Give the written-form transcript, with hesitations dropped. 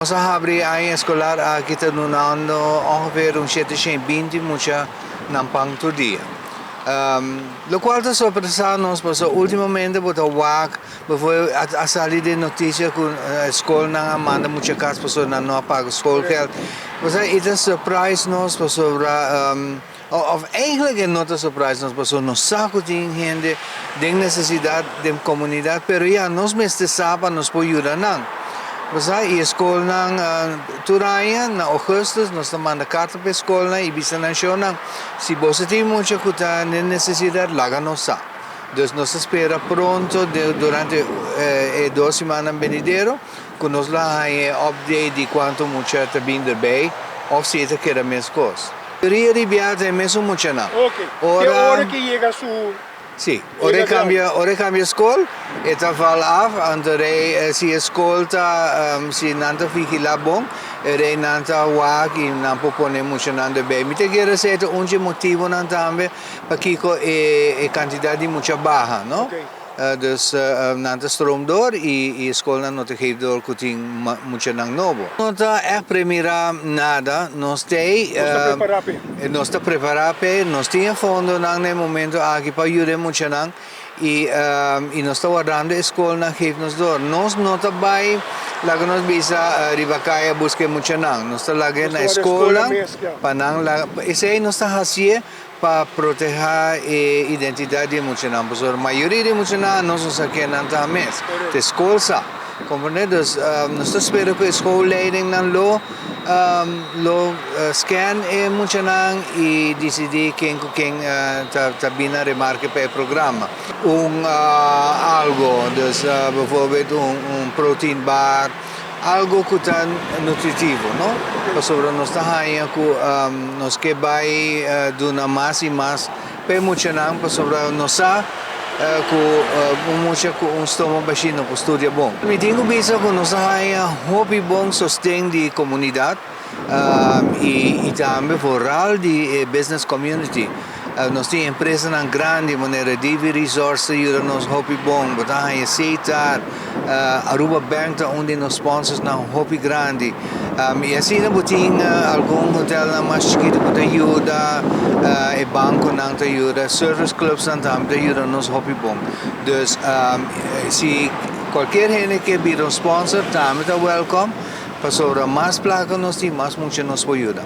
Nos a habri aña eskolar aki ta dunando ongeveer un 720 mucha nan pan tur dia. Lokual ta sorpresá nos pasobra últimamente bo ta wak bijvoorbeeld a sali den notisia ku skolnan a manda mucha kas pasobra nan no a paga schoolgeld. Bo sa, e ta surprise nos pasobra, òf eigenlijk e no ta surprise nos, pasobra nos sa ku tin hende den nesesidat den komunidat, pero ya nos mester sa pa nos por yuda nan. Bo sa, e skolnan tur aña na ougùstùs nos ta manda karta pa e skolnan i bisa nan shownan, si bo tin mucha ku ta den nesesidat, laga nos sa. Dus nos ta spera pronto durante e 2 simannan benidero ku nos lo haña update di kuantu mucha ta bin erbij òf si ta keda meskos. Ria di biaha e mesun muchanan. Ora ku yega su Si, ora kambia skol, e ta val af, anto rei si e skol ta si nan ta vigilá bon, rei nan ta wak i nan por pone muchanan erbij. Mi ta kere esei ta un motibonan tambe pakiko e kantidat di mucha baha, no? Dus nan ta stroom door i skolnan no ta geef door ku tin muchanan nobo. No ta echt premirá nada, nos tei Nos ta prepará p'e. Nos ta prepará p'e, nos tin fondonan na e momento aki pa yuda muchanan i nos ta wardando e skolnan geef nos door. Nos no ta bai laga nos bisa riba kaya buska muchanan. Nos ta laga na skolnan pa nan laga esei nos ta hasié pa protehá e identidat di muchanan. Pasobra mayoria di muchanan nos no sa ken nan ta mes. Te skol sa. Komprendé? Dus nos ta spera ku e schoolleidingnan lo scan e muchanan i disidí ken ku ken ta bin na remarke pa e programa. Un algo, dus bijvoorbeeld un protein bar, algo ku ta nutritivo, no? Pasobra nos ta haña ku nos ke bai duna mas i mas pa muchanan, pasobra nos sa ku un mucha ku un stoma bashí no por studia bon. Mi tin ku bisa ku nos a haña hopi bon sosten di komunidat i tambe vooral di business community. Nos tin empresanan grandi, manera DV Resorts ta yuda nos hopi bon, bo ta haña Setar, Aruba Bank ta un di nos sponsorsnan hopi grandi. I asina bo tin algun hotelnan mas chikitu ku ta yuda, e bankonan ta yuda, service clubsnan tambe ta yuda nos hopi bon. Dus si kualkier hende ke bira un sponsor, tambe ta welcome, pasobra mas plaka nos tin, mas mucha nos por yuda.